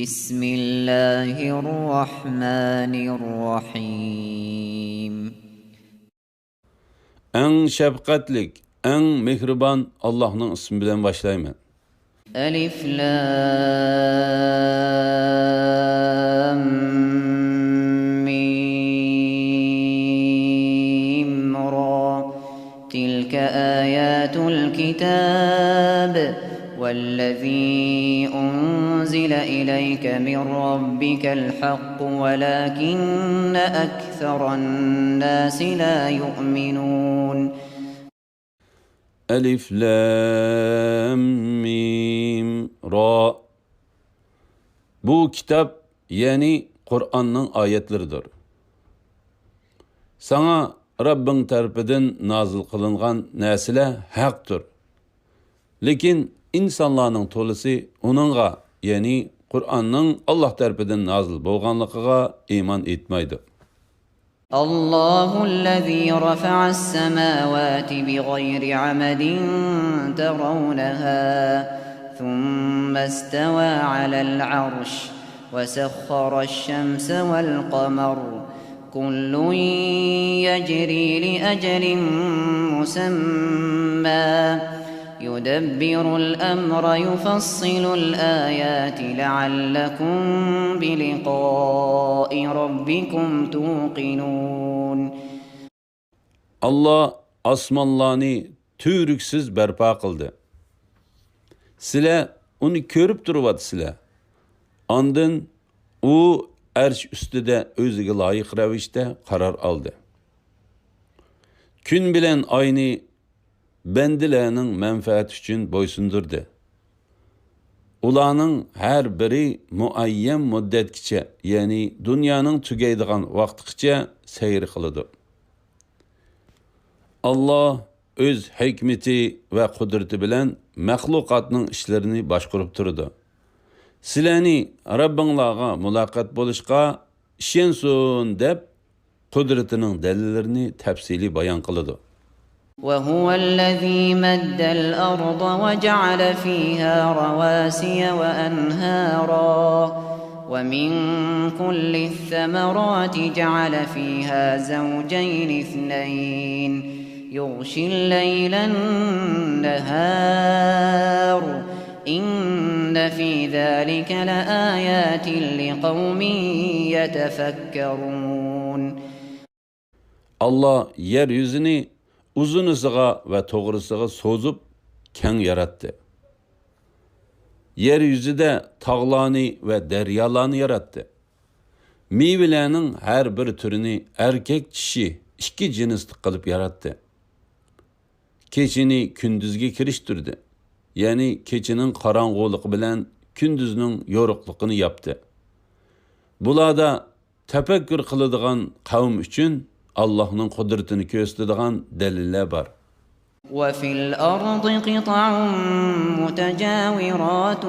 بسم الله الرحمن الرحيم. En şefkatlik, en mehriban Allah'ın ismi bilen başlayayım. Elif Lam Mim Ra. Tilka ayatul kitab. والذي أنزل إليك من ربك الحق ولكن أكثر الناس لا يؤمنون. Elif, Lam, Mim, Ra. Bu kitap yani Kur'an'ın ayetleridir. Sana Rabbin tarafından nazil kılıngan nesile haktır. Lekin insanların tolisi onunla yani Kur'an'ın Allah tarafından nazil bolganlıkıga iman etmeydi. Allahu'llezî rafa'as semâvâti bighayri amedin teravnehâ thumma istevâ alel arş ve sehharaş-şemse vel kamer kullun yecrî li ecelin musemmâ يدبر الأمر يفصل الآيات لعلكم بلقاء ربكم توقنون. Allah asmanlarını tüyrüksüz berpa kıldı. Sile onu körüp duruvatsılar. Andın o erş üstüde özüge layık ravişte karar aldı. Gün bilen aynı bendilerinin menfaat üçün boysundurdu. Ulanın her biri muayyen müddetkiçe, yani dünyanın tügeydiğen vaxtkiçe seyir kılıdı. Allah öz hikmeti ve kudreti bilen məxluqatının işlerini başkurup durdu. Sileni Rabbinlağa mulakat boluşqa işensun dep kudretinin delillerini tefsili bayan kılıdı. وهو الذي مد الأرض وجعل فيها رواسي وأنهارا ومن كل الثمرات جعل فيها زوجين اثنين يغشي الليل النهار إن في ذلك لآيات لقوم يتفكرون. Allah yeryüzünü uzunusıga ve toğrısıga sozup keng yarattı. Yeryüzüde tağlarını ve deryalarını yarattı. Meyvelerinin her bir türünü erkek kişi iki cinslik kılıp yarattı. Keçini kündüzge kiriştirdi. Yani keçinin karanlığı bilen kündüzünün yorukluğunu yaptı. Bulada tefekkür kılıdığan kavim için Allah'ın kudretini gösterdiğin deliller var. وَفِي الْأَرْضِ قِطَعٌ مُتَجَاوِرَاتٌ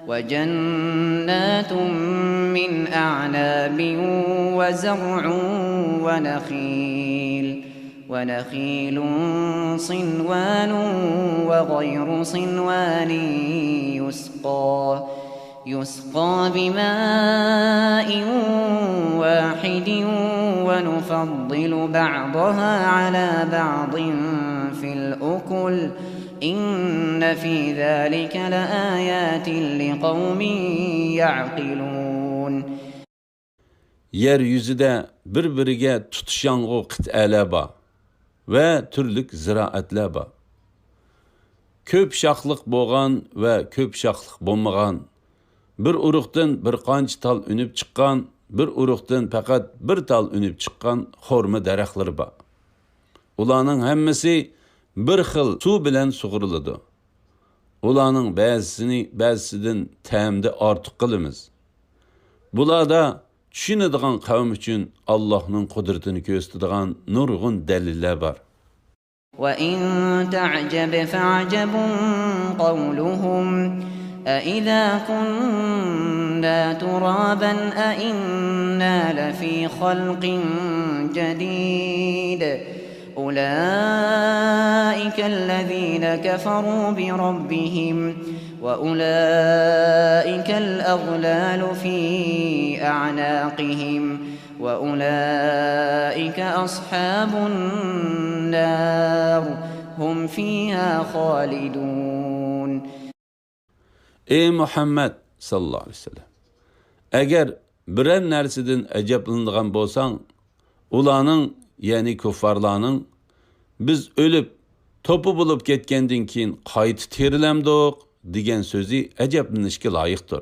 وَجَنَّاتٌ مِّنْ أَعْنَابٍ وَزَرْعٌ وَنَخِيلٌ صِنْوَانٌ وَغَيْرُ صِنْوَانٍ يسقى بماء واحد ونفضل بعضها على بعض في الأكل إن في ذلك لآيات لقوم يعقلون. Yeryüzüde birbiriga tutuşan qit'alar var ve türlük ziraatlar var. Köp şaxlıq bolğan ve köp şaxlıq bolmagan, bir uruqdan bir qancha tal ünüp çıqqan, bir uruqdan faqat bir tal ünüp çıqqan xorma daraxtları var. Ularning hammasi bir xil suv bilan sug'uriladi. Ularning ba'zisidan ta'mda ortiq qilamiz. Bularda tushunadigan qavm uchun Allohning qudratini ko'rsatadigan nurg'un dalillar bor. وَإِن تَعْجَبْ فَعَجَبٌ قَوْلُهُمْ أَإِذَا كُنَّا تُرَابًا أَإِنَّا لَفِي خَلْقٍ جَدِيدٍ أُولَئِكَ الَّذِينَ كَفَرُوا بِرَبِّهِمْ وأولئك الأغلال في أعناقهم وأولئك أصحاب النار هم فيها خالدون. Ey Muhammed sallallahu aleyhi ve sellem, eğer birer nersidin ecaplanıdığan bolsan, ulanın yani kuffarlarının biz ölüp topu bulup ketkendan keyin qaytı terilemdik degan so'zi ajablanishga loyiqdir.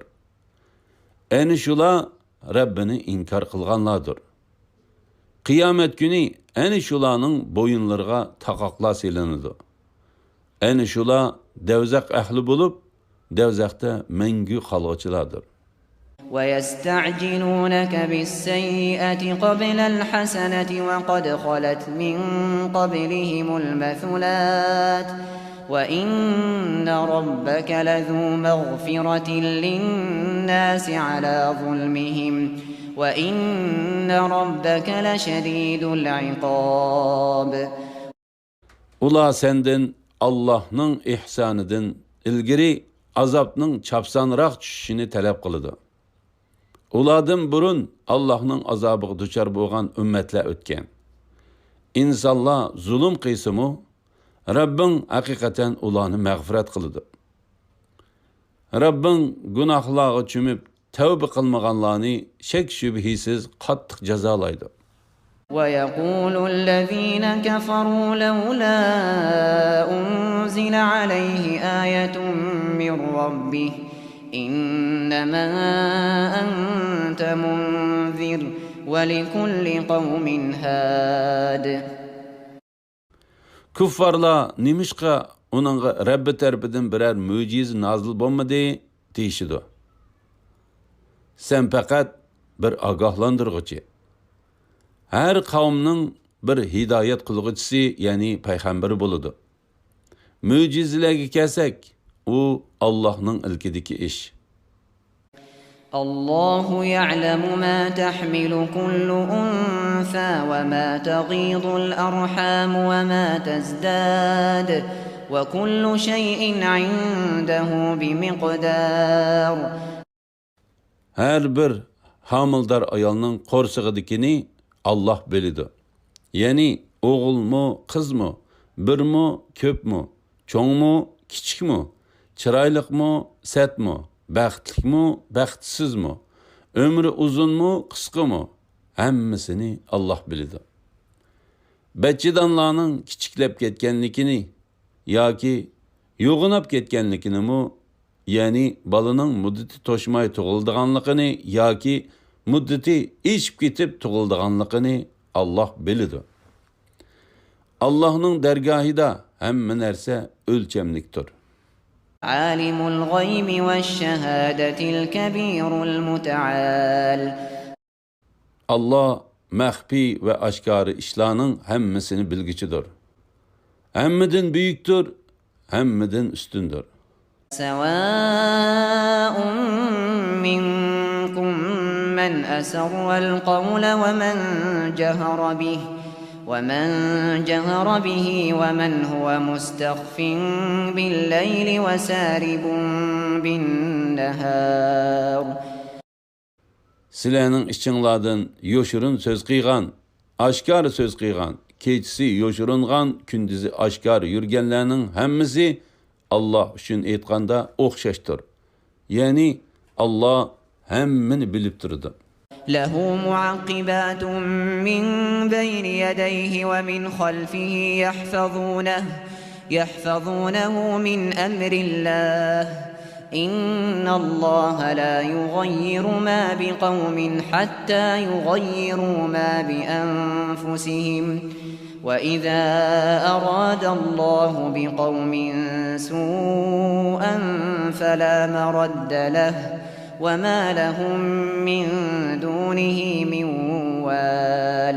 Ana shular Rabbini inkar qilganlardir. Qiyomat kuni ana shularning bo'yinlariga taqoqlar selinadi. Ana shular davzaq ahli bo'lib, davzaqda mangu qoluvchilardir. وَيَسْتَعْجِلُونَكَ بِالسَّيِّئَةِ قَبْلَ الْحَسَنَةِ وَقَدْ خَلَتْ مِنْ قَبْلِهِمُ الْمَثُلَاتُ وَإِنَّ رَبَّكَ لَذُو مَغْفِرَةٍ لِلنَّاسِ عَلَى ظُلْمِهِمْ وَإِنَّ رَبَّكَ لَشَدِيدُ الْعِقَابِ. Ula senden Allah'ның ihsanıdın ilgiri azapның çapsanıraq düşüşünü talep kılıdı. Ulardan burun Allah'ның azabı duçar bolgan ümmetler ötken. İnsanlar zulüm qıysımı, Rabbin hakikaten ularını mağfiret kılıdı. Rabbin günahlığı çümüp tövbe kılmaganlarını şek şübhisiz qattiq jazalaydı. وَيَقُولُ الَّذِينَ كَفَرُوا لَوْلَا أُنْزِلَ عَلَيْهِ آيَةٌ مِّنْ رَبِّهِ إِنَّمَا أَنْتَ مُنْذِرٌ وَلِكُلِّ قَوْمٍ هَادٍ. Kuffarlar nimişqa onunğa Rabbi tarafından birer muciz nazil bolmadı deyişidi. Sen fakat bir agahlandırgıcı. Her kavmning bir hidayet qilg'uvchisi, yani payg'ambari bo'ladi. Mucizelarga kelsak, u Allohning ilkidagi ish. Allahu ya'lamu ma tahmilu kullu unsa wa ma taghidul arham wa ma tazdad wa kullu shay'in 'indahu bimiqdar. Her bir hamildar ayolning qo'rsig'idikini Allah bilidi. Yani oğul mu, kız mı, bir mu, köp mu, çoğ mu, kiçik mu, çıraylık mı, set mu, baxtlik mu, baxtsiz mu, ömrü uzun mu, kıskı mı, hemmisini Allah bilidi. Bachchidanlarning kichiklab ketganligini yoki yo'g'inab ketganligini mu, yani balaning muddati to'shmay tug'ildiganligini yoki muddati ishib ketib tug'ildiganligini Allah bilidi. Allah'ның dergahida hamma narsa o'lchamlikdir. Alimul g'aybi veş-şehâdetil kebîrul muta'al. Allah mahfi ve aşkarı işlarning hammasini bilgichidir. Hammadan buyukdir, hammadan ustundir. Sevâun minkum men esarral qawla ve men cehara bih ومن جهر به ومن هو مستخف بالليل وسارب بالنهار. Sizlerning içinglardan yoşurun söz qıyğan, aşkar söz qıyğan, keçisi yoşurunğan, kündüzü aşkar yürgenlerinin hammasi Allah üçün aytganda o'xshashdir. Yani Allah hammani bilib turadi. له معقبات من بين يديه ومن خلفه يحفظونه من أمر الله إن الله لا يغير ما بقوم حتى يغيروا ما بأنفسهم وإذا أراد الله بقوم سوءا فلا مرد له وَمَا لَهُمْ مِنْ دُونِهِ مِنْ وَالٍ.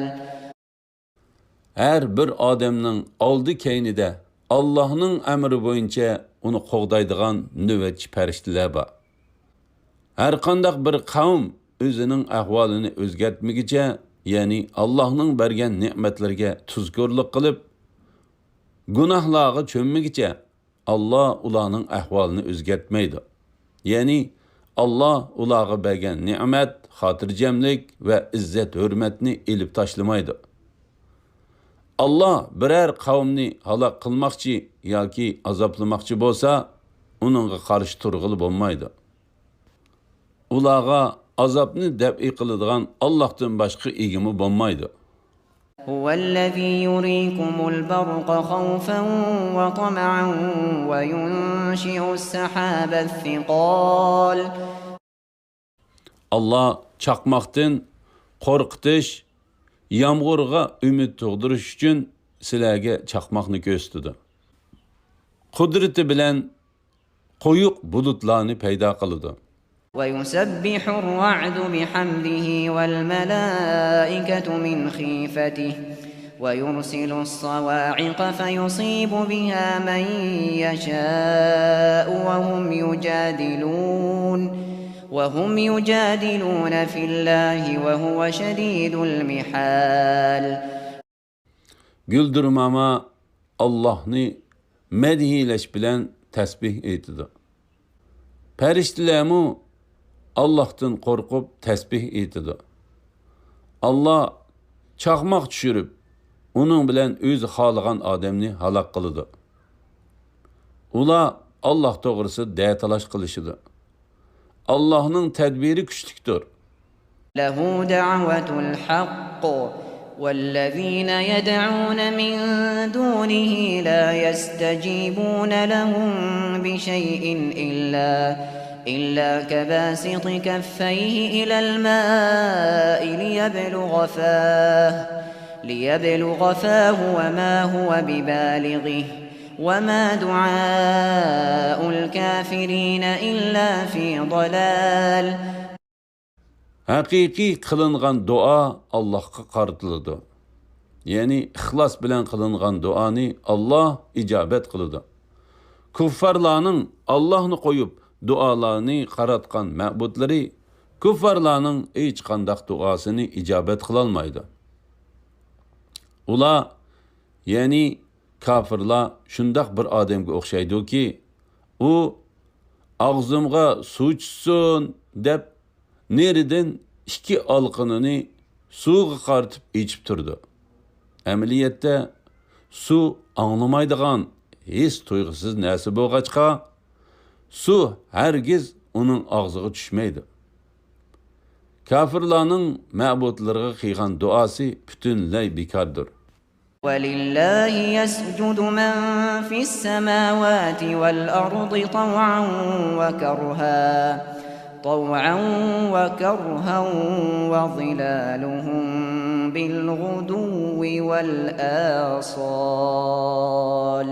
Her bir adamның aldı keynide Allah'ның emri boyunca onu qoğdaydigan növetçi periştiler var. Her qandaq bir kavm özünün ahvalını özgertmegice, yani Allah'ның bergen nimetlerge tuzgorluk qılıp, günahlığı çönmegice, Allah ularning ahvolini o'zgartmaydi. Ya'ni Allah ularga bergan ne'mat, xotirjamlik va izzat hurmatni elib tashlamaydi. Allah biror qavmni halok qilmoqchi yoki azoblamoqchi bo'lsa, uningga qarshi turg'ili bo'lmaydi. Ularga azobni dab'i qiladigan Allohdan boshqa egimi bo'lmaydi. هو الذي يريكم البرق خوفا وطمعا وينشئ السحاب الثقال. Allah chaqmoqdan qo'rqitish, yomg'irga umid tug'dirish uchun sizlarga chaqmoqni ko'rsatdi. Qudrati bilan quyuq bulutlarni paydo qildi. ويسبح الرعد بحمده والملائكة من خيفته ويرسل الصواعق فيصيب بها من يشاء وهم يجادلون في الله وهو شديد المحال. Güldürmama Allah'ni medhileş bilen tesbih etdi. Periştilermu Allah'tan korkup tesbih etdi. Allah çakmak düşürüp, onun bilen özü xalagan adamni halak kılıdı. Ula Allah doğrusu deytalaş kılışıdı. Allah'ın tedbiri güçlüktür. Lehu da'vatul haqq والذين يدعون من دونه لا يستجيبون لهم بشيء إلا كباسط كفيه إلى الماء ليبلغ فاه وما هو ببالغه وما دعاء الكافرين إلا في ضلال. Hakiki kılıngan dua Allah'a qartılıdı. Yani ihlas bilen kılıngan duanı Allah icabet kılıdı. Kuffarlarının Allah'ını koyup dualarını qaratkan ma'budları kuffarlarının hiç qandaq duasını icabet kılalmaydı. Ula yani kafirlar şundaq bir adamga o'xshaydi ki u ağzımga su içsin deb nereden iki alqınını suğa qartıp içip turdu. Əməliyyətdə su anlamaydigan his tuyg'usiz narsa bo'lg'achqa su hargiz uning og'ziga tushmaydi. Kafirlarning ma'budlariga qilgan duosi butunlay bekordir. وَلِلَّهِ يَسْجُدُ مَنْ فِي السَّمَاوَاتِ وَالْأَرْضِ طوعا وكرها وظلالهم بالغدو والآصال.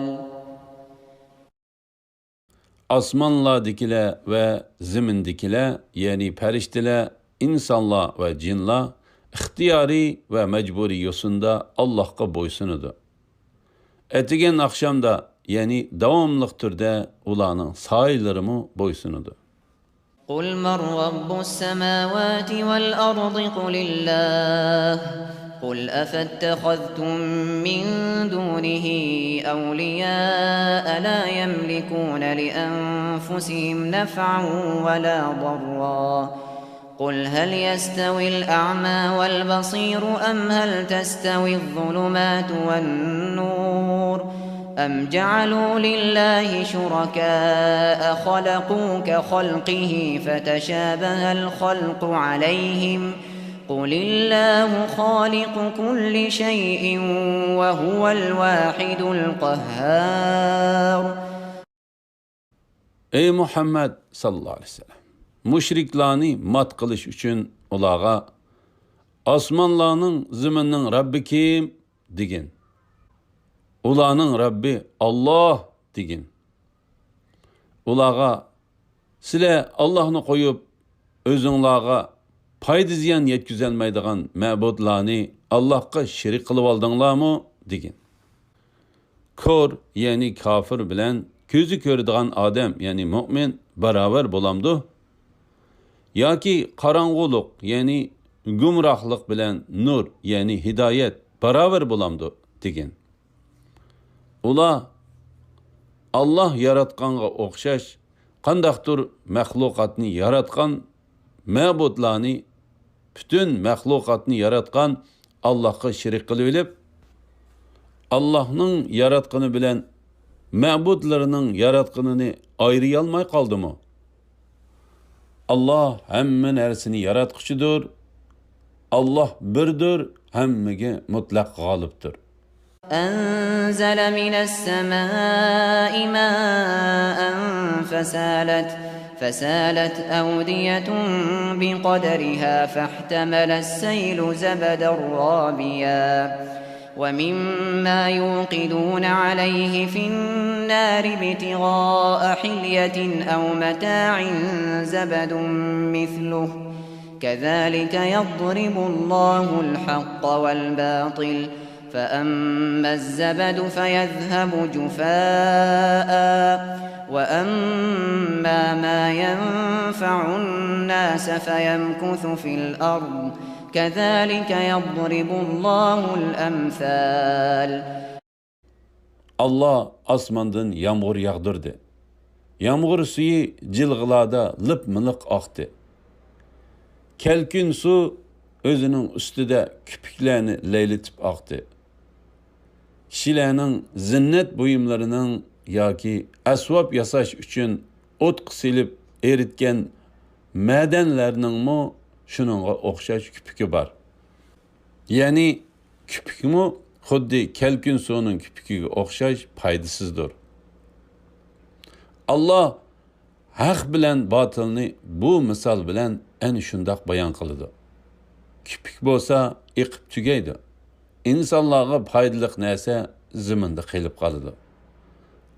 Asmanlardakiler ve zimindakiler yani perişteler, insanlar ve cinler ixtiyari ve mecburi yosunda Allah'a boysunudu. Etigen akşamda yani devamlıq türde ulanın sayılarımı boysunudu. قُلْ مَنْ رَبُّ السَّمَاوَاتِ وَالْأَرْضِ قُلِ اللَّهُ قُلْ أَفَاتَّخَذْتُمْ مِنْ دُونِهِ أَوْلِيَاءَ لَا يَمْلِكُونَ لِأَنفُسِهِمْ نَفْعًا وَلَا ضَرًّا قُلْ هَلْ يَسْتَوِي الْأَعْمَى وَالْبَصِيرُ أَمْ هَلْ تَسْتَوِي الظُّلُمَاتُ وَالنُّورُ أَمْ جَعَلُوا لِلَّهِ شُرَكَاءَ خَلَقُوا كَخَلْقِهِ فَتَشَابَهَ الْخَلْقُ عَلَيْهِمْ قُلِ اللَّهُ خَالِقُ كُلِّ شَيْءٍ وَهُوَ الْوَاحِدُ الْقَهَّارُ. Ey Muhammed sallallahu aleyhi ve sellem, müşriklarni mat qilish uchun ularga osmonlarning ziminning Rabbi kim degin. Ularning Rabbi Allah degin. Ularga sizlar Allah'ni qo'yib o'zinglarga foyda ziyon yetkazolmaydigan ma'budlarni Allohga shirik qilib oldinglarmi degin. Ko'r ya'ni kafir bilan ko'zi ko'radigan odam ya'ni mu'min barobar bo'lamdi? Yoki qorong'ulik ya'ni gumrohlik bilan nur ya'ni hidoyat barobar bo'lamdi degin. Ular Allah yaratqanğa oxşaş qandaqdır məxluqatni yaratqan məbudlarni bütün məxluqatni yaratqan Allahqa şirik qılıb elib Allah'ın yaratqını bilen məbudlarının yaratqınını ayrıyalmay qaldımı? Allah həmmə nərsini yaratqıcıdır. Allah birdir, həmmige mutlaq qalibdir. أنزل من السماء ماء فسالت أودية بقدرها فاحتمل السيل زبدا رابيا ومما يوقدون عليه في النار ابتغاء حلية أو متاع زبد مثله كذلك يضرب الله الحق والباطل فأما الزبد فيذهب جفاء وأما ما ينفع الناس فيمكث في الأرض كذلك يضرب الله الأمثال. Allah asmandan yağmur yağdırdı. Yağmur suyu cilgılada lıp mılık aktı. Kelkün su özünün üstüde küpüklerini leyletip aktı. Kişilerinin zinnet buyumlarının yoki asvab yasaş üçün ot qısilip eritken madenlerinin mu şununla oxşaş küpükü var. Yani küpük mu xuddi kelkün suunun küpüküge oxşaş paydasızdır. Allah haq bilen batılını bu misal bilen en şundaq bayan qılıdı. Küpük bolsa iqib tügeydi. İnsanlarga paydalıq näse ziminde qilib qalıdı.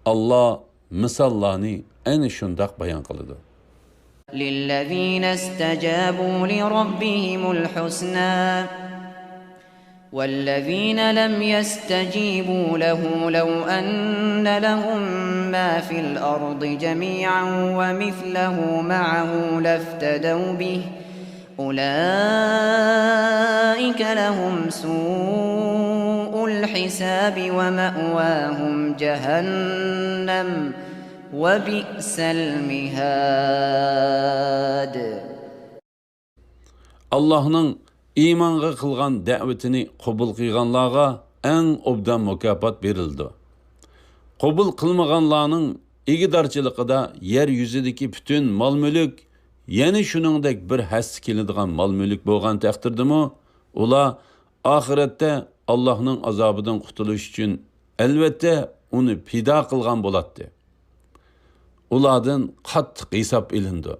Allah misallarını en şundaq bayan qılıdı. للذين استجابوا لربهم الحسنى والذين لم يستجيبوا له لو أن لهم ما في الأرض جميعا ومثله معه لافتدوا به أولئك لهم سوء الحساب ومأواهم جهنم وبئس المهاد. Allah'ın imanğa qılğan dəvətini qəbul qılğanlara ən obdan mükafat verildi. Qəbul qılmağanların igidarçılıqda yer yüzüdeki bütün mal-mülk, yani şuningdek bir həssi keladigan mal-mülk bo'lgan taqdirdimi, ular oxiratda Allah'ın azabından qutulish uchun albatta uni fido qilgan bo'ladi. Ulardan qattiq hisob ilindi.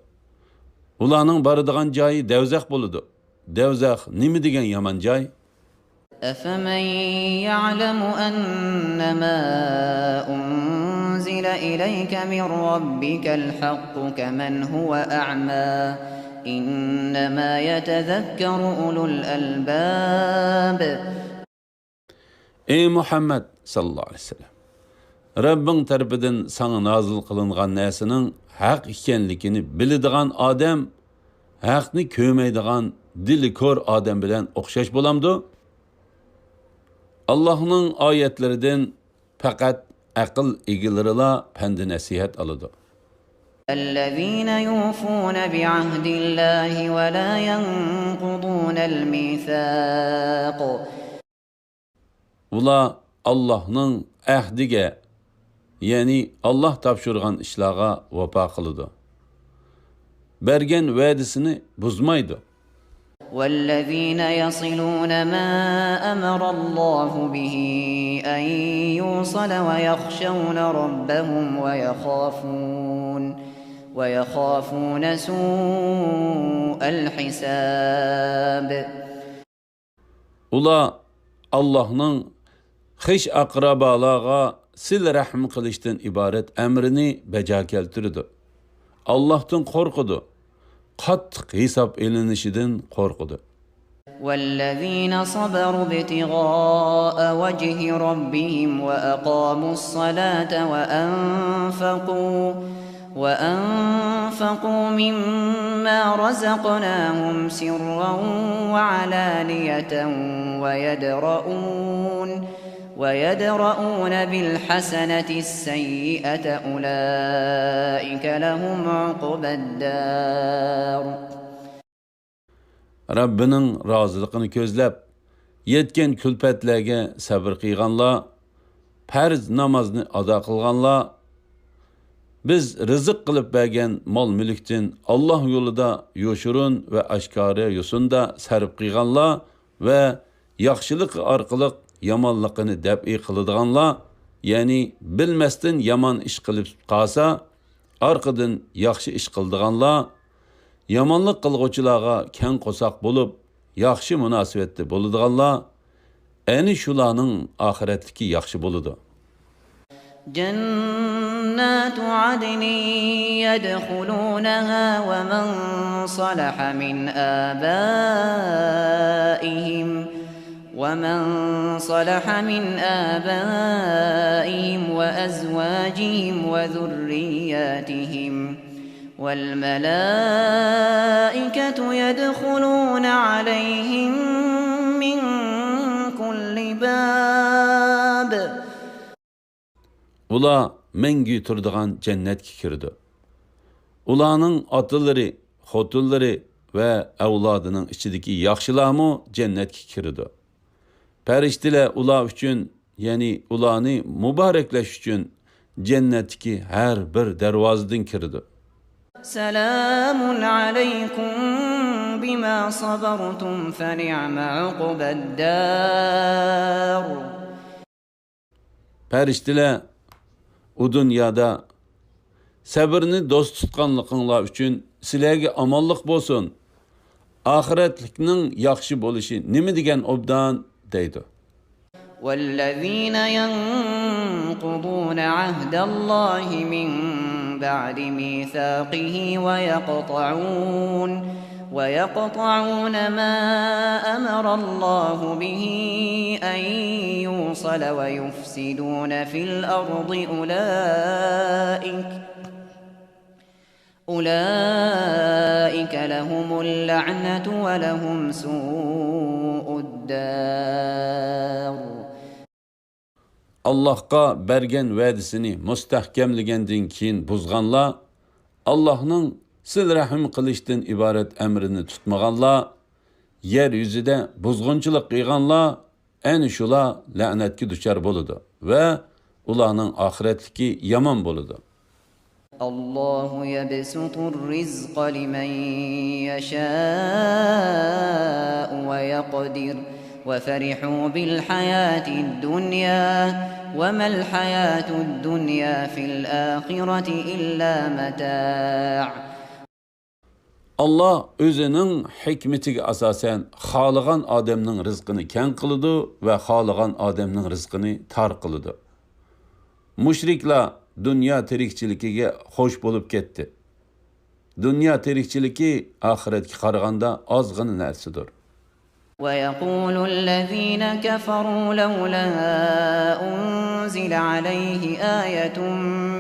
Ularning boradigan joyi davzax bo'ladi. Davzax nima degan yomon joy? أفمن يعلم أنما أنزل إليك من ربك الحق كمن هو أعمى إنما يتذكر أولو الألباب. Ey Muhammed sallallahu aleyhi ve sellem, Rabbin tarafından sana nazil kılıngan nesinin hak ikenlikini biladigan adam, hakni kömeydigan dili kör adam bilen okşaş bulamdı. Allah'ın ayetlerinden fakat akıl ilgilerine pendi nasihat alıdı. الذين يوفون بعهد الله ولا ينقضون الميثاق. Ula Allah'ın ahdige, yani Allah tapşırgan işlağa vapa kılıdı. Bergen vaadisini buzmaydı. والذين يصلون ما أمر الله به أن يوصل ويخشون ربهم ويخافون سوء الحساب. Ula Allah'ın hiç akrabalığa sil rahm kılıştan ibaret emrini beca keltirdi. Allah'tan korkudu. Qattiq hesap elinişinden korkudu. والذين صبروا ابتغاء وجه ربهم وأقاموا الصلاة وأنفقوا مما رزقناهم سرا وعلانية وَيَدْرَؤُونَ بِالْحَسَنَةِ السَّيِّئَةَ أُولَٰئِكَ لَهُمْ عُقْبَى الدَّارِ. Rabbining roziligini ko'zlab, yetgan kulfatlarga sabr qilganlar, farz namozni ado qilganlar, biz rizq qilib bergan mol-mulkdan Alloh yo'lida yo'shurun va oshkora yo'sinda sarf qilganlar va yaxshilik orqali yomonlikni dab'i qiladiganlar, ya'ni bilmasdan yomon ish qilib qolsa, orqadan yaxshi ish qiladiganlar, yomonlik qilg'uvchilarga keng qo'saq bo'lib, yaxshi munosabatda bo'ladiganlar, ani shularning oxiratligi yaxshi bo'ladi. جنات عدن يدخلونها ومن صلح من آبائهم وأزواجهم وذرياتهم والملائكة يدخلون عليهم من كل باب. Ular mengi turdigan cennetga kirdi. Ularning otalari, xotinlari va avlodining ichidagi yaxshilarmi cennetga kirdi. Farishtalar ular uchun, ya'ni ularni muboraklash uchun cennetdagi har bir darvozadan kirdi. Selamun alaykum bima sabartum fa ni'ma uqbaddar. Farishtalar u dunyoda sabrni do'st tutganliginglar uchun sizlarga omonlik bo'lsin. Oxiratlikning yaxshi bo'lishi nima degan obdan deydi. والذين ينقضون عهد الله من بعد ميثاقه ويقطعون ما أمر الله به أن يوصل ويفسدون في الأرض أولئك لهم اللعنة ولهم سوء الدار. Allah'a bergen vədisini müstəhkəmligəndən keyin buzğanlar, Allah'ın sil rəhim qilishdən ibarət əmrini tutmağanlar, yer yüzüdə buzğunçılıq qıyğanlar, ən şular lənətki düşər boludu və ularının ahiretliki yaman boludu. Allahu yebsutur rizqa limen yeşâ'u ve yaqdir. وَفَرِحُوا بِالْحَيَاةِ الدُّنْيَا وَمَا الْحَيَاةُ الدُّنْيَا فِي الْآخِرَةِ إِلَّا مَتَاعٌ. Allah özünün hikmetiga asasen xalığan adamның rızkını keng qılıdı ve xalığan adamның rızkını tar qılıdı. Müşrikler dünya tirikçiligiga xoş bolup ketdi. Dünya tirikçiligi ahiretga qaraganda ozg'ina narsadir. وَيَقُولُ الَّذِينَ كَفَرُوا لَوْلَا أُنْزِلَ عَلَيْهِ آيَةٌ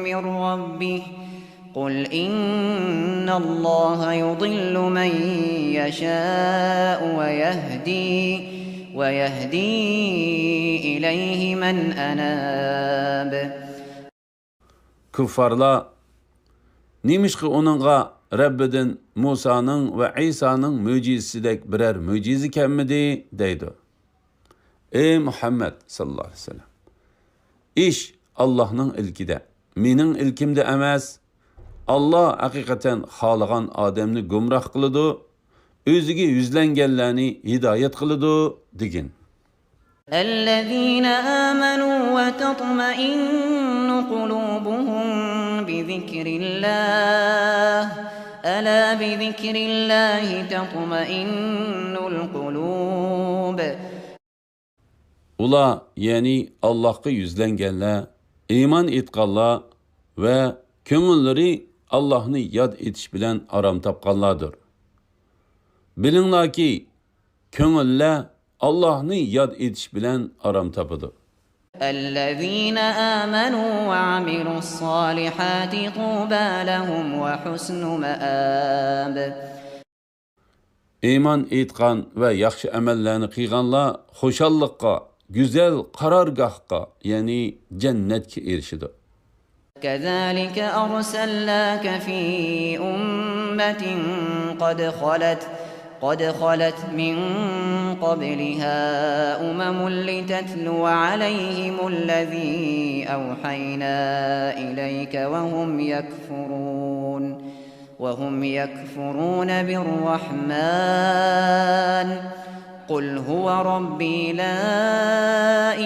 مِّن رَّبِّهِ قُلْ إِنَّ اللَّهَ يُضِلُّ مَن يَشَاءُ وَيَهْدِي إِلَيْهِ مَنْ أَنَابَ. Küffarlar nimişki onunğa Rabbiden Musa'nın ve İsa'nın mücizesidek birer mücize kemmidi deydi. Ey Muhammed sallallahu aleyhi ve sellem. İş Allah'ın ilkide, mening ilkimde emas. Allah hakikaten xalığan adamni gumrah kılıdı, özüge yüzlengenlerini hidayet kılıdı degin. الذين آمنوا وتطمئن قلوبهم بذكر الله ألا بذكر الله تطمئن القلوب. Ula yani Allah'a yüzlengenler, iman etqanlar ve köngülleri Allah'ını yad etiş bilen aram tapqanlardır. Bilinler ki köngüller Allah'ını yad etiş bilen aram tapıdır. الذين آمنوا وعملوا الصالحات طوبى لهم وحسن مآب. İman etqan ve yaxşı əməllərini qıyğanlar xoşallıqqa, güzel qarargahqa, yani cennetke erişidi. كذلك أرسلناك في أمة قد خلت من قبلها لتتلو عليهم الذي أوحينا إليك وهم يكفرون بالرحمن قل هو ربي لا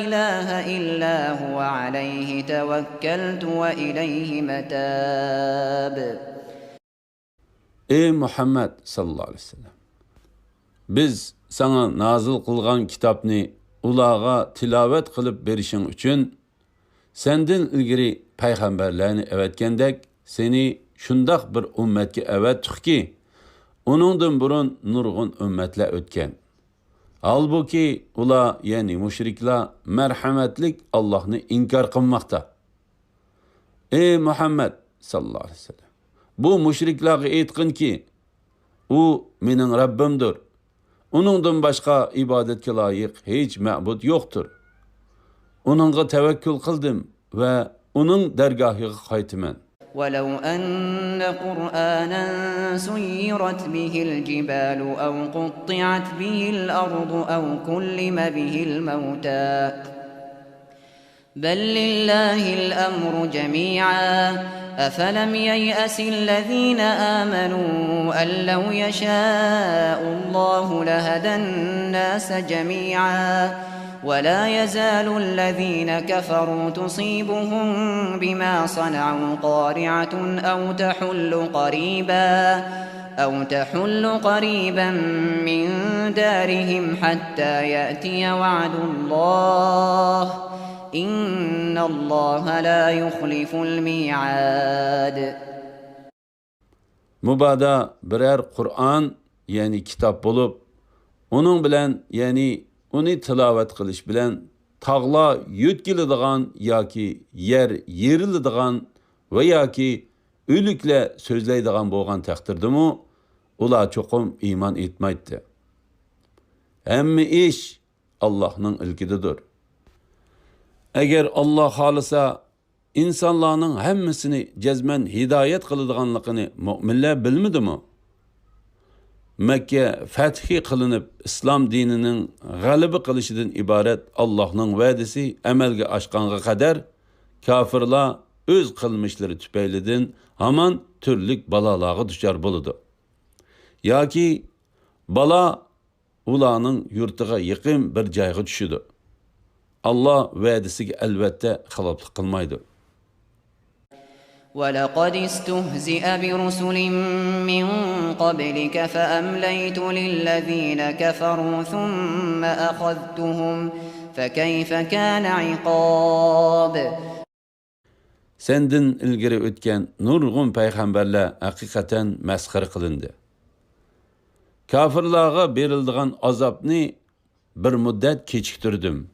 إله إلا هو عليه توكلت وإليه متاب. Ey Muhammed sallallahu aleyhi ve sellem, biz sana nazil kılgan kitapni ulağa tilavet kılıp berişin üçün senden ilgiri peygamberlerini evetkendek seni şundak bir ümmetke evettik ki onundan burun nurgun ümmetle ötken. Halbuki ula yani müşrikler merhametlik Allah'ını inkar kılmakta. Ey Muhammed sallallahu aleyhi ve sellem, bu müşriklerge eytkin ki o menin Rabbimdir. Onundan başka ibadetke layık hiç ma'bud yoktur. Onunla tevekkül kıldım ve onun dergahıga kaytımen. ولو أن قرآنا سيرت به الجبال أو قطعت به الأرض أو كلم به الموتى بل لله الأمر جميعا أفلم ييأس الذين آمنوا أن لو يشاء الله لهدى الناس جميعا ولا يزال الذين كفروا تصيبهم بما صنعوا قارعة أو تحل قريبا من دارهم حتى يأتي وعد الله إن الله لا يخلف الميعاد. Mübada birer Kur'an yani kitap bulup onun bilen yani onu tilavet kılış bilen tağla yütkiladigan yoki yer yeriladigan ve yoki ölükle sözleydigan bolgan takdirdimi ular çoqum iman etmaydi. Hamma iş Allah'ның ilkididir. Eğer Allah halisa insanların hemmisini cezmen hidayet kılıdığanlıqını müminler bilmedi mi? Mekke fethi kılınıp İslam dininin galibi kılışıdan ibaret Allah'ның vədisi emelge aşkanğa kadar kafirler öz kılmışları tüpeylidin haman türlük balalağı düşer buludu. Ya ki bala ulanın yurtuğa yıkım bir cayğı düşüdü. Allah vədisi elbette xilaflık kılmaydı. وَلَقَدِ اسْتُهْزِئَ بِرُسُلٍ مِّن قَبْلِكَ فَأَمْلَيْتُ لِلَّذِينَ كَفَرُوا ثُمَّ أَخَذْتُهُمْ فَكَيْفَ كَانَ عِقَابِ. Senden ilgiri ötken nurgun peygamberler hakikaten meskır kılındı. Kafirlağa berildiğin azapni bir müddet keçiktirdim.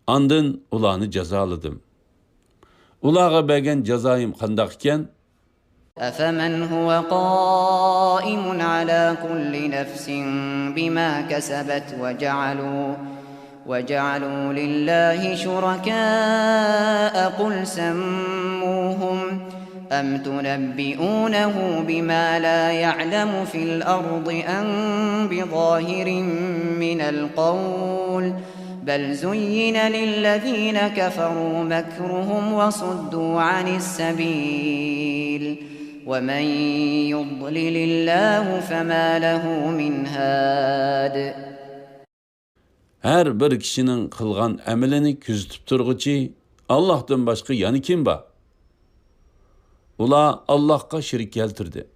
Andın ulanı cezaladım. Ulağa bergen cezayım kandakken أَفَمَنْ هُوَ قَائِمٌ عَلَى كُلِّ نَفْسٍ بِمَا كَسَبَتْ وَجَعَلُوا لِلَّهِ شُرَكَاءَ قُلْ سَمُّوهُمْ أَمْ تُنَبِّئُونَهُ بِمَا لَا يَعْلَمُ فِي الْأَرْضِ أَمْ بِظَاهِرٍ مِّنَ الْقَوْلِ بل زين للذين كفروا مكرهم وصدوا عن السبيل ومن يضلل الله فما له من هاد. Her bir kişinin kılgan emelini küzütüp turguçi Allah'tan başka yani kim ba? Ula Allah'a şirik keltirdi.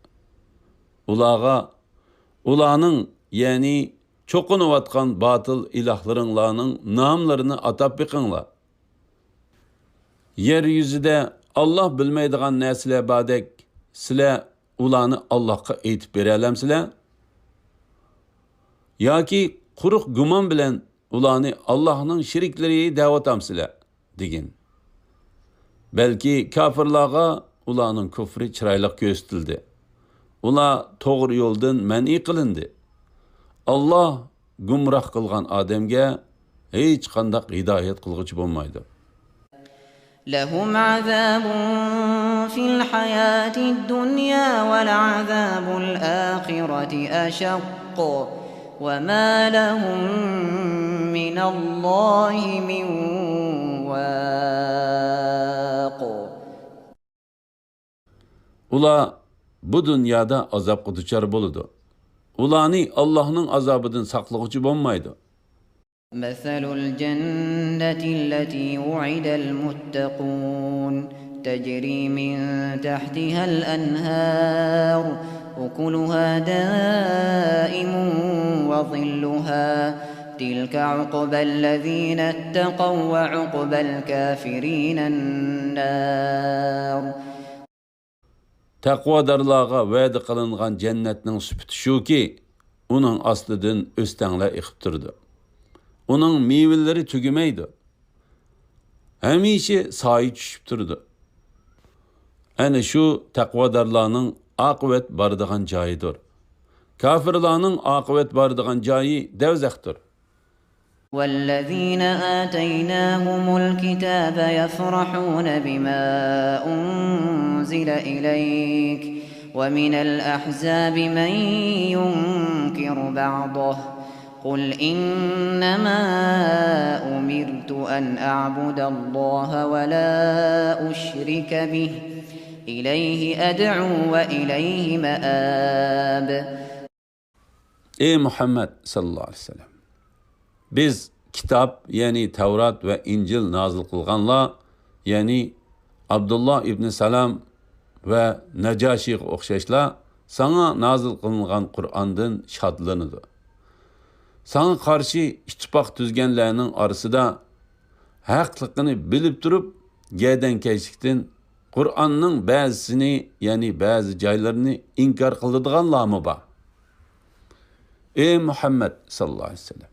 Ula'nın yani çoqunuvatkan batıl ilahlarınlarının namlarını atap biqinla. Yeryüzüde Allah bilmeydiğen nesile badek sile ulanı Allah'a eytip berelemsile? Ya ki quruq guman bilen ulanı Allah'ın şirikleri davatamsile digin. Belki kafirlağa ulanın küfrü çıraylık göstildi. Ula toğru yoldan men'i kılındı. Allah gumrah kılgan Ademge hech qandaq hidoyat qilg'uchi bo'lmaydi. لهم عذاب في الحياة الدنيا ولعذاب الآخرة أشق وما لهم من الله من واق. Ular bu dünyada azapqa duchor bo'ladi. Ularni Allohning azobidan saqlag'uchi bo'lmaydi. مثل الجنة التي وعد المتقون تجري من تحتها الأنهار أكلها دائم وظلها تلك عقبى الذين اتقوا وعقبى الكافرين النار. Taqvodorlarga va'da qilingan jannatning sifati shuki, uning ostidan o'stanglar iqib turdi. Uning meyvelari tugamaydi. Hamisha soyi tushib turdi. Ana shu taqvodorlarning oqibat boradigan joyidir. Kafirlarning oqibat boradigan joyi do'zaxdir. والذين آتيناهم الكتاب يفرحون بما أنزل إليك ومن الأحزاب من ينكر بعضه قل إنما أمرت أن أعبد الله ولا أشرك به إليه أدعو وإليه مآب. Ey Muhammed sallallahu aleyhi ve sellem, biz kitap, yani Tevrat ve İncil nazil kılganlar, yani Abdullah ibn Salam ve Necaşi'ye okşaşlar, sana nazil kılıngan Kur'an'dan şadlanıdı. Sana karşı ittifak düzgenlerinin arasında haklılığını bilip durup, gedenkeşlikten Kur'an'ın bazısını, yani bazı caylarını inkar kıldırganlar mı var? Ey Muhammed sallallahu aleyhi ve sellem,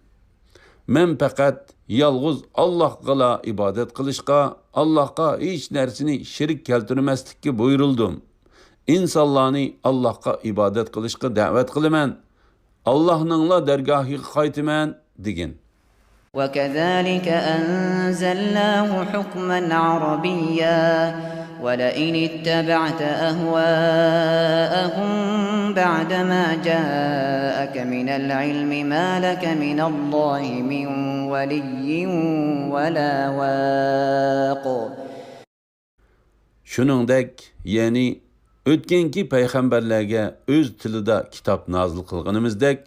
men fakat yalğız Allah'a ibadet kılışqa, Allah'a hiç nersini şirik keltirmeslikki buyuruldum. İnsanlarını Allah'a ibadet kılışqa davet kılımen, Allah'nınla dergahı qaytımen degin. وكذلك أنزلناه حكما عربيا ولئن اتبعت أهواءهم بعدما جاءك من العلم ما لك من الله من ولي ولا واق. Shuningdek, yani o'tganki payg'ambarlarga o'z tilida kitob nozil qilganimizdek,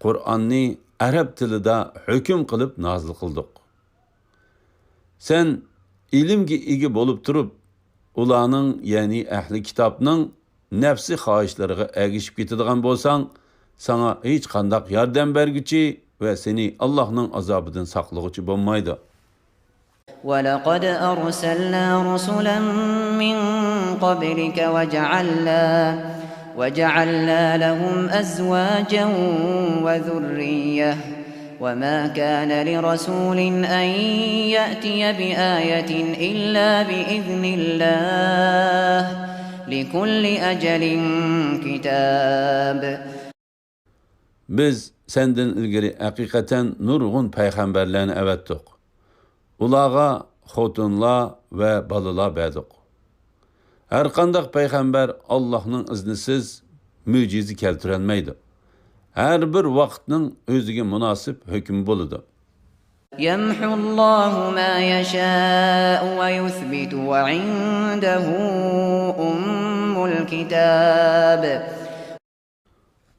Qur'onni arab tilida hukm qilib nozil qildik. Sen ilmga ega bo'lib turib, ularning, ya'ni ahli kitobning nafsi xohishlariga ergishib ketadigan bo'lsang, sana hech qanday yordam berguchi va seni Allohning azobidan saqlag'uchi bo'lmaydi. ولقد أرسلنا رسلا من قبلك وجعلنا لهم أزواجا وذرية وما كان لرسول أن يأتي بآية إلا بإذن الله لكل أجل كتاب. Biz senden ilgili hakikaten nurgun peygamberlerini evettik. Ulağa xotunlar ve balılar berdik. Her qandaq peygamber Allah'ın iznisiz mücizi keltirenmeydi. Her bir vaqtning özüge münasip hüküm buludu. يمحو الله ما يشاء ويثبت وعنده أم الكتاب.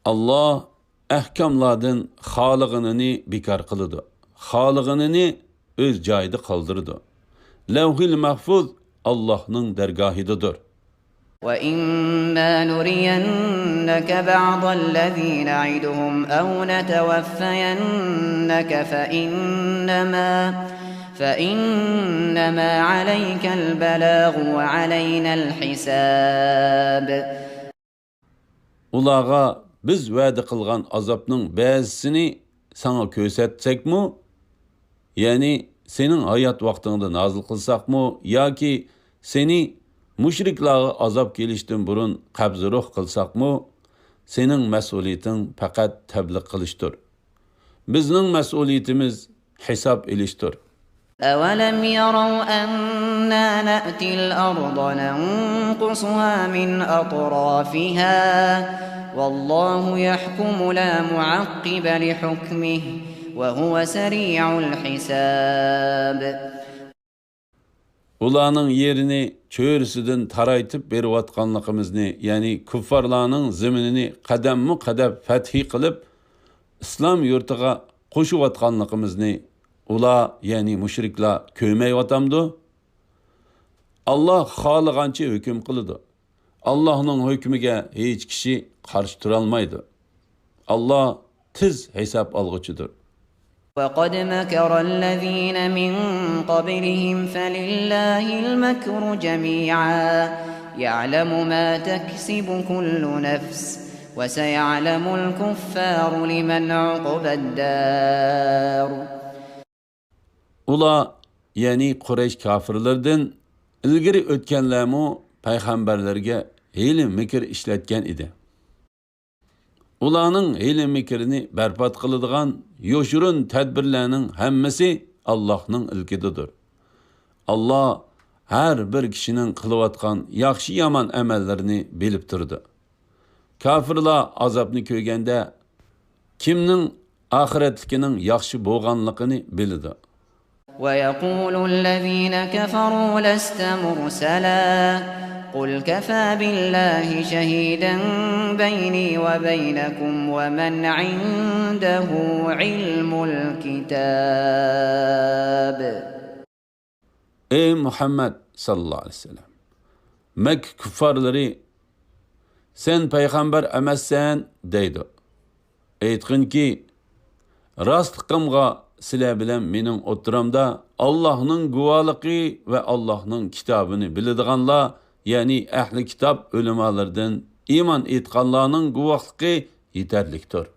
Allah ahkamlardan xalıqını bekar kılıdı. Xalıqını öz cayda kaldırdı. Levhil mahfuz Allah'ın dergahididir. وَإِمَّا نُرِيَنَّكَ بَعْضَ الَّذِي نَعِدُهُمْ أَوْ نَتَوَفَّيَنَّكَ فَإِنَّمَا عَلَيْكَ الْبَلَاغُ وَعَلَيْنَا الْحِسَابُ. Ulağa biz vədə qılğan azabның bəzisini sana körsətsəkmi? Yani senin hayat vaxtında nazil qılsaqmı? Ya ki seni müşriklağı azab gelişdən burun qabzı ruh qılsaqmı? Senin məsuliyetin faqat təbliğ qilishdir. Bizning məsuliyetimiz hesap iliştir. أَوَلَمْ يَرَوْا أَنَّا نَأْتِي الْأَرْضَ نَنقُصُهَا مِنْ أَطْرَافِهَا وَاللَّهُ يَحْكُمُ لَا مُعَقِّبَ لِحُكْمِهِ وَهُوَ سَرِيعُ الْحِسَابِ. Ulanın yerini çöğrüsüdün taraytıp berivatkanlıkımızını, yani kuffarlarının zeminini kadem fethi kılıp İslam yurtıga koşuvatkanlıkımızını ula, yani müşrikler köymeyvatamdı. Allah halıgança hüküm kılıdı. Allah'ın hükmüge hiç kişi karşı duralmaydı. Allah tiz hesap algıçıdır. وَقَدْ مَكَرَ الَّذ۪ينَ مِنْ قَبْلِهِمْ فَلِلَّهِ الْمَكْرُ جَمِيعًا يَعْلَمُ مَا تَكْسِبُ كُلُّ نَفْسٍ وَسَيَعْلَمُ الْكُفَّارُ لِمَنْ عُقْبَى الدَّارِ. Ula, yani Kureyş kafirlerden ilgiri ötkenlermu peygamberlerge hile mikir işletken idi. Ulanın hile mikirini berbat kılıdığan yoşurun tedbirlerinin hemmesi Allah'ın ilkididir. Allah her bir kişinin kılıvatkan yaxşı yaman emellerini bilip durdu. Kafirler azapını köygende kimnin ahiretlikinin yaxşı boğanlıkını bildi. وَيَقُولُ الَّذ۪ينَ كَفَرُوا لَسْتَ مُرْسَلًا قُلْ كَفَى بِاللّٰهِ شَهِيدًا بَيْنِي وَبَيْنَكُمْ وَمَنْ عِنْدَهُ عِلْمُ الْكِتَابِ. Ey Muhammed sallallahu aleyhi ve sellem, Mekke küffarları sen peygamber emezsen deydi. Eytkin ki rastlıkımga sile bilen menin oturamda Allah'ın guvalıqı ve Allah'ın kitabını bildiğanlar, yani ehli kitap ölümalardan iman etkanlarının guvaqlıqı yeterliktir.